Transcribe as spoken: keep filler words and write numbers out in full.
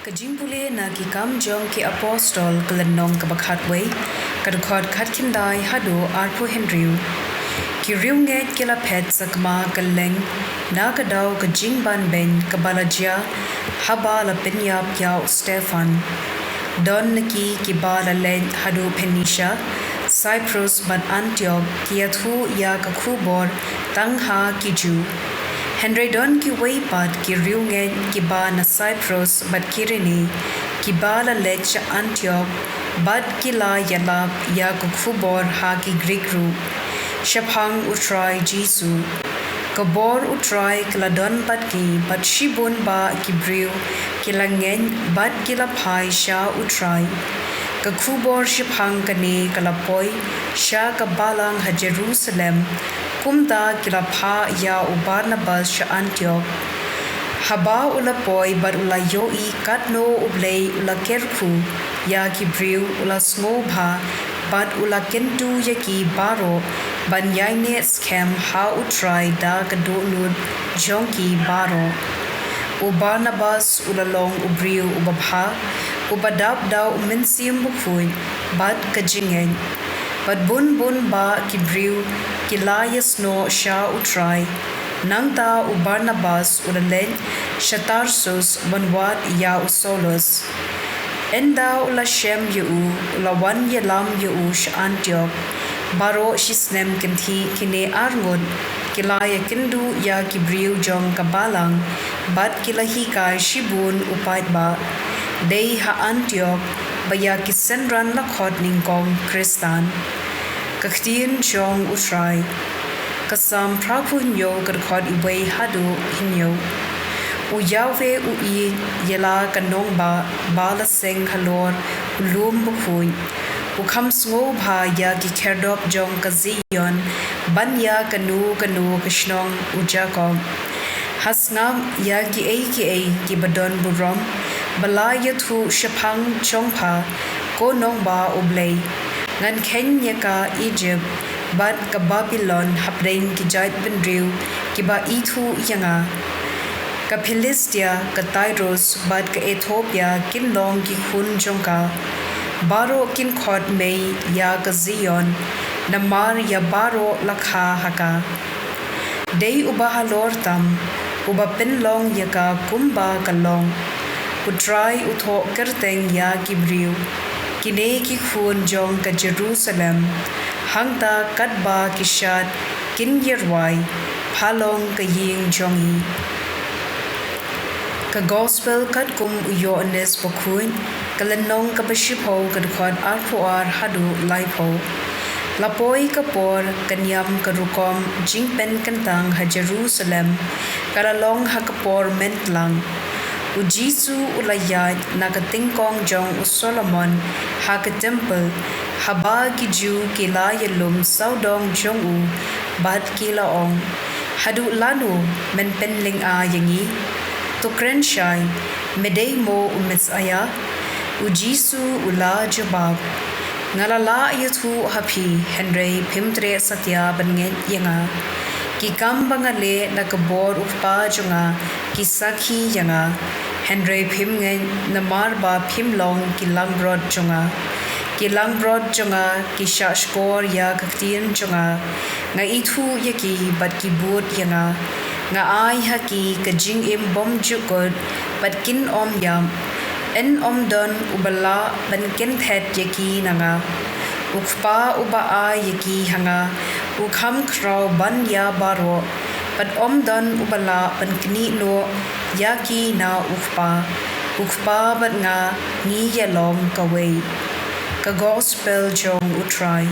Ka jingpule na Ki Kam jong ki Apostol, ka lynnong kaba khatwei, ka dkhot khatkhyndai haduh arphew hynriew. Ki riewngeit ki la phet sakma kylleng na ka daw ka jingbanbeiñ kaba la jia haba la pynïap ïa u Stephan. Don na ki kiba la leit haduh Phoenicia, Cyprus bad Antioch, ki ïathuh ïa ka khubor tang ha ki Jiw. Hynrei don kiwei pat ki riewngeit kiba na Cyprus bad Kirene, kiba la leit sha Antioch, bad ki la ïalap ïa ka khubor ha ki Grik ruh shaphang U Trai Jisu. Ka bor U Trai ka la don bad ki, bad shibun bah ki briew ki la ngeit bad ki la phai sha U Trai. Ka khubor shaphang kane ka la poi sha ka balang ha Jerusalem, kumta ki la phah ïa u Barnabas sha Antioch. Haba u la poi bad u la ïohi katno U Blei u la kyrkhu ïa ki briew, u la sngewbha bad u la kyntu ïa ki baroh ban ïaineh skhem ha U Trai da ka dohnud jong ki baroh. U Barnabas u la long u briew uba bha, uba dap da U Mynsiem Bakhuid bad ka jingngeit. Bad bun bun bah ki briew ki la ïasnoh sha U Trai. Nangta u Barnabas u la leit sha Tarsus ban wad ïa u Saulus. Ynda u la shem ïa u, u la wan ïalam ïa u sha Antioch. Baroh shisnem kynthih kine arngut ki la ïakynduh ïa ki briew jong ka balang, bad ki la hikai shibun u paidbah. Dei ha Antioch ba ïa ki synran la khot nyngkong Khristan. Ka ktien jong U Trai. Ka Salm phra phew hynñiew, ka dkhot iwei haduh hynñiew. U Yahweh u ïeit ïa la ka nongbah ba la seng halor u lum bakhuid. U kham sngewbha ïa ki khyrdop jong ka Zion, ban ïa kano kano ka shnong u Jakob. Ha sngap ïa kiei kiei kiba don burom ba la ïathuh shaphang jong pha, ko nongbah U Blei. Ngan kheiñ ïa ka Ijipt bad ka Babilon hapdeng ki jaitbynriew kiba ithuh ïa nga. Ka Philistia, ka Tirus bad ka Ethiopia kin long ki khun jong ka. Baroh kin khot mei ïa ka Zion, namar ïa baroh la kha ha ka. Dei uba halor tam, uba pynlong ïa ka kumba ka long. U Trai u thoh kyrteng ïa ki briew. Kine ki khun jong ka Jerusalem. Hangta katba ki shad kin ïarwai, pha long ka ïing jong ngi. Ka Gospel katkum u Ïoannis Bakhuid, ka lynnong kaba shiphew, ka dkhot arphew ar haduh laiphew. La poi ka por, ka niam ka rukom jingpynkyntang ha Jerusalem, ka la long ha ka por myntlang. U Jisu u la ïaid na ka tyngkong jong u Solomon ha ka templ, haba ki Jiw ki la ïalum sawdong jong u, bad ki la ong, "Haduh lano men pynlynga ïa ngi? To kren shai, me dei mo u Messaïah?" U Jisu u la jubab, "Nga la lah ïathuh ha phi, hynrei phim treh satia ban ngeit ïa nga. Ki kam ba nga leh na ka bor u Kpa jong nga ki sakhi ïa nga, hynrei phim ngeit, namar ba phim long ki langbrot jong nga. Ki langbrot jong nga ki shahshkor ïa ka ktien jong nga. Nga ithuh ïa ki bad ki bud ïa nga. Nga ai ha ki ka jingim bymjukut bad kin ym ïap. Yn ym don uba lah ban kynthet ïa ki na nga. U Kpa uba ai ïa ki ha nga, u kham khraw ban ïa baroh, bad ym don uba lah ban knieh noh ïa ki na u Kpa. U Kpa bad nga ngi ïalong kawei." Ka Gospel jong U Trai.